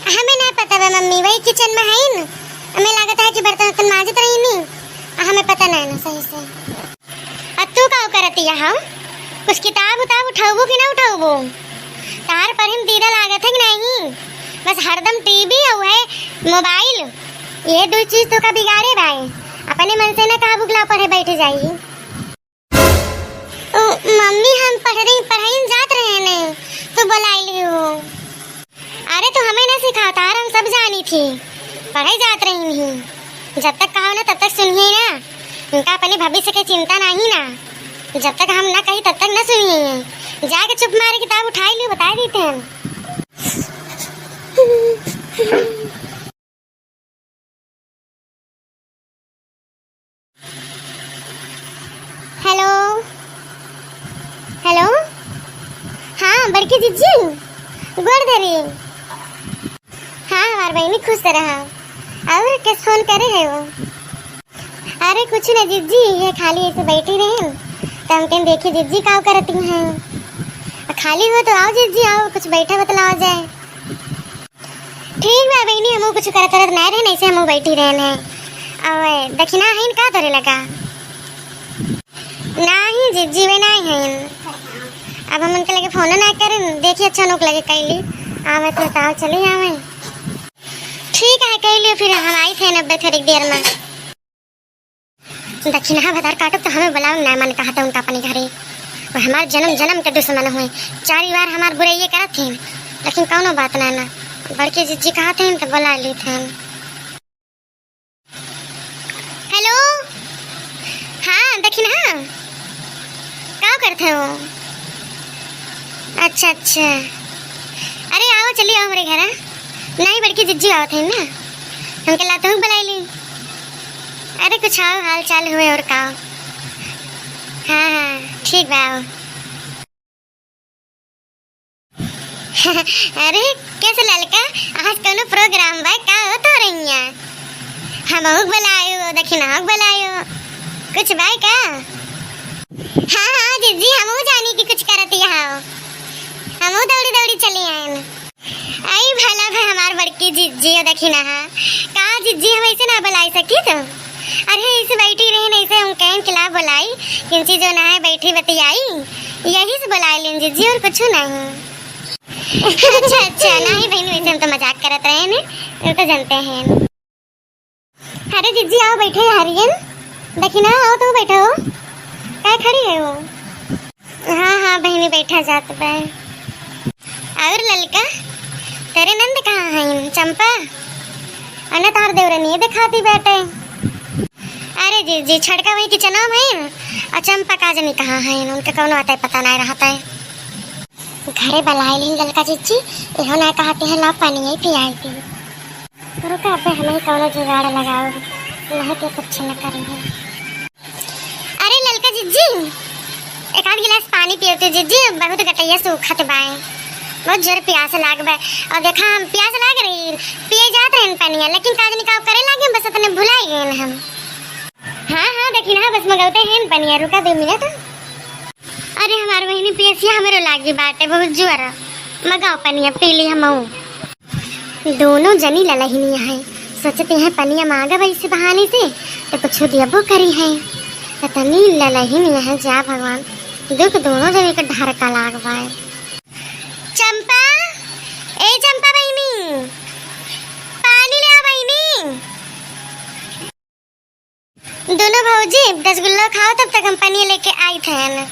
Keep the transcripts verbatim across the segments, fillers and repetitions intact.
हमें ना पता बा मम्मी, वही किचन में है न। हमें लागत है कि बर्तन उर्तन माजत रही नी, हमें पता ना है ना सही से। अब तू का करत यहाँ? कुछ किताब उताब उठाउबू कि ना उठाउबू? तार पर हम दीदा लागत है कि नहीं? बस हरदम टीवी और है मोबाइल, ये दो चीज तो का बिगाड़े बाए। अपने मन से ना कहा बुकला पढ़े बैठ जाई। ओ, मम्मी, हम पढ़ रही, पढ़ाई में जात रहे ने, तो बुलाई लियो। अरे, तो हमें ना सिखाता, हम सब जानी थी, पढ़ाई जात रही नहीं। जब तक कहो ना, तब तक सुनिए ना। इनका अपने भविष्य के चिंता नहीं ना, जब तक हम ना कही, तब तक ना सुनिए। जाके चुप मारे किताब उठाई लियो, बता देते हैं। हेलो, हेलो, हाँ, बड़की जिज्जी, गोड़ धरी। हाँ, हमार बहिनी, खुश रहा। और कैसे फोन करे है वो? अरे, कुछ ना जिज्जी, ये खाली ऐसे बैठी रहे, तो हम कहें, देखी जिज्जी, का करती हैं? खाली हो तो आओ जिज्जी, आओ, कुछ बैठा बतलावा जाए। ठीक बा बहिनी, हमहू कुछ करत करत नाय रहन, ऐसे हमहू बैठी रहन है। अब दखिना हईन का तोरे लगा? नाही जिज्जी, वे नाही हईन। अब हम उनके लगे फोन ना करन, देखी अच्छा उनके लगे कैली। आवे तो ताव चली आवे। ठीक है, कैली फिर हम आई थे नब्बे थोड़ी देर में। दखिनहा भतार काटब तो हमें बुलावे ना मन कहत है उनका अपने घरे। वो हमार जन्म जन्म के दुश्मन हुए, चारी बार हमार बुराइये करत थे, लेकिन कौनो बात ना ना। बड़की जिज्जी कहत हैं तो बुला ली थे। हेलो, हाँ दखिनहा, का करत है वो? अच्छा अच्छा, अरे आओ, चली आओ हमरे घर। नहीं, बड़की जिज्जी आवत है ना, हमके लाते हुए बुलाई ली। अरे कुछ आओ, हाल चाल हुए और का। हाँ हाँ, ठीक बा, आओ। अरे कैसे ललका, आज कौनो प्रोग्राम बा का हो तोरे हियाँ? हमहू के बुलायो, दखिनहा के बुलायो, कुछ बा का? हाँ हाँ जिज्जी, हमहू जानी कि कुछ करत यहाँ हो, हमहू दौड़ी दौड़ी चली आयन। आई भला भाई हमार बड़की जिज्जी हो दखिनहा। का जिज्जी, हम ऐसे ना बुलाई सकी तो? अरे ऐसे बैठी रही, ऐसे हम कहन के ला बुलाई, किंची जो ना है बैठी बतियाई, यही से बुलाई लेन जिज्जी और कुछ नहीं। अच्छा अच्छा, नहीं बहनी, वैसे हम तो मजाक करत रहे ने, हम तो जानते हैं। अरे जिज्जी, आओ बैठे हरियन। दखिनहा, आओ तुम बैठो। काय खड़ी है वो? हाँ हाँ बहनी, बैठा जात बा। और ललका, तेरे नंद कहाँ हैं? चंपा, अने तार देवरनिये दिखाती बैठे। अरे जिज्जी, छड़का वही किचना में है, और चंपा का जनी कहाँ हैं, उनके कौनो आता पता नहीं रहता है। घरे बुलाए ली ललका जिज्जी, इहो ना कहती है, ला पानी ही पियाई दी। रुका, अबे हमें कौनो जुगाड़ लगाओ, नहीं तो कुछ न करेंगे। अरे ललका जिज्जी, एक आध गिलास पानी पियो तो जिज्जी, बहुत गटैया सूखत बाए, बहुत जोर प्यास लाग बा। और देखा, हम प्यास लाग रही, पिए जात रहन पनिया, लेकिन काज निकाल करे लागे, बस अपने भुलाई गए हम। हाँ हाँ, देखी ना, बस मंगौते हैं पनिया, रुका दो मिनट। अरे हमार बहिनी, पियसिया हमरो लागी बाटे बहुत जोर। मगाओ पनिया, पी ली हमहू। दोनों जनी ललहिनिया है, सोचते हैं पनिया मांगब ऐसे बहाने से तो कुछ दियबो करी है। इतनी ललहिनिया है जा भगवान, दुख दोनों जनी के ढरका लाग बाए। चंपा, ए चंपा बहिनी, पानी ले आ बहिनी। दोनों भौजी रसगुल्ला खाओ, तब तक हम पनिया लेके आई थेन।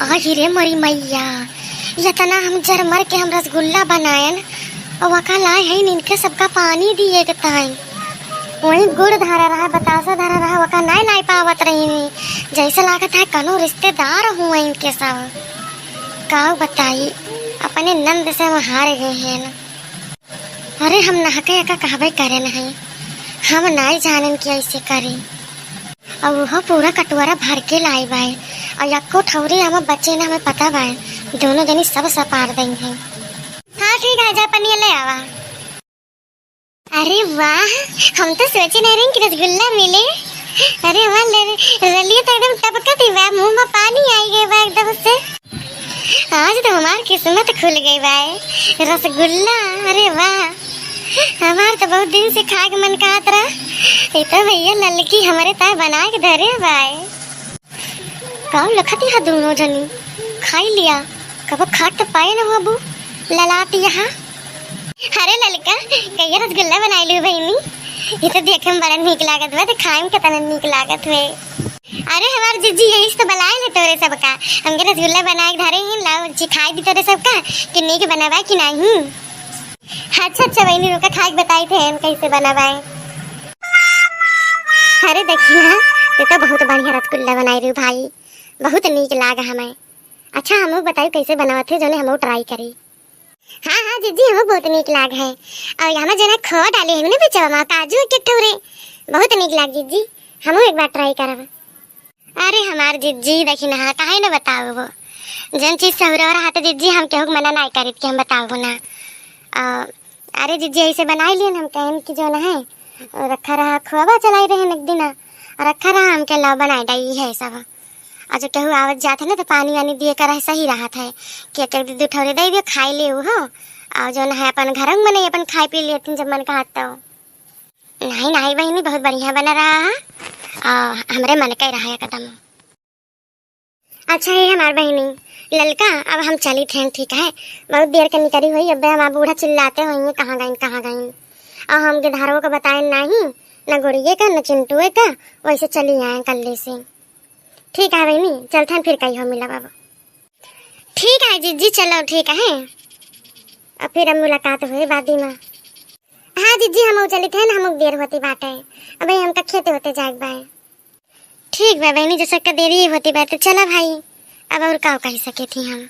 आही रे मोरी मैया, इतना हम जर मर के हम रसगुल्ला बनायन, और वका लाए हैं इनके सबका पानी दिए के ताई। वहीं गुड़ धरा रहा, बतासा धरा रहा, वका नाय लाई पावत रही। जैसे लागत है कनो रिश्तेदार हुए इनके सब। का बताई, अपने नंद से हम हार गए हैं। अरे हम नहके एका कहबे करे नहीं, हम नाई जानेन कि ऐसे करी। अब वह पूरा कटोरा भर के लाई बाए, और यक्को ठौरी हम बचे न, हमें पता बाए, दोनों जनी सब सपार दई हैं। हाँ ठीक है, जा पनिया ले आवा। अरे वाह, हम तो सोचे नहीं रहे कि रसगुल्ला मिले। अरे हमार ले, रलिया तो एकदम टपकत ही बा, मुंह में पानी आई गए बा एकदम से। आज तो हमार किस्मत खुल गई बाय, रसगुल्ला। अरे वाह, हमार तो बहुत दिन से खाए के मन कहत रहा। ये तो भैया ललकी हमरे ताय बना के धरे बाय। का लखत यहाँ दोनों जनी खाई लिया, कबो खाट तो पाए न होबू ललात यहाँ। अरे ललका, कहिया रसगुल्ला बनाए लू बहिनी? ये तो देखे में बड़ा नीक लागत बा, तो खाए में कितना नीक लागत हुए। अरे हमार जिज्जी, यही से तो बलाए ले तोरे सबका। हमके रसगुल्ला बनाए के धरे ही, लाओ चिखाई दी तोरे सबका कि नीक बनावा कि नहीं। अच्छा अच्छा बहिनी, रुका खाए के बताई थे हम कैसे बनावाए। अरे देखिए ना, ये तो बहुत बढ़िया रसगुल्ला बनाई रही भाई, बहुत नीक लाग हमें। अच्छा हमहू बताई कैसे बनावत है, जोने हमहू ट्राई करी। हाँ हाँ जिज्जी, हमहू बहुत नीक लाग है। और यहाँ में जना खोवा डाले है ना बिचवा में, काजू एक एक ठौरे, बहुत नीक लाग जिज्जी, हमहू एक बार ट्राई करब। अरे हमार जिज्जी देखी ना, काहे न बताओ वो, जन चीज सहुरा रहा तो जिज्जी हम केहू के मना नहीं करित कि हम बताओ ना। आ, अरे जिज्जी ऐसे बनाई लियन, हम कहन कि जो ना है रखा रहा खोवा चलाई रहे एक दिन, और रखा रहा हमके लाओ बनाई डाई है सब। और जो केहू आवत जात है ना तो पानी वानी दिए कर सही रहत है कि एक एक दू ठौरे दे दियो खाई ले हो, और जो ना है अपन घर में नहीं अपन खाई पी लेती जब मन कहत तो। नहीं नहीं बहिनी, बहुत बढ़िया बना रहा है, आ, हमरे मन के रहा एकदम। अच्छा है हमार बहिनी ललका, अब हम चली थे, ठीक है? बहुत देर के निकली हुई, अब हमार बूढ़ा चिल्लाते हुई कहाँ गई कहाँ गई। और हम गिधारो को बताए नहीं, न गुड़िए का न चिंटुए का, वैसे चली आए कल्ले से। ठीक है बहिनी, चलते हैं फिर कहीं हो मिला बाबू। ठीक है जिज्जी, चलो ठीक है, अब फिर अब मुलाकात हुई बाद में। हाँ जिज्जी, हम चली थे ना, हम देर होती बाटे, अब हमका खेते होते जाए बाय। ठीक बा बहिनी, जैसे का देरी होती बाटे, चला भाई, अब और का कह सके थी हम।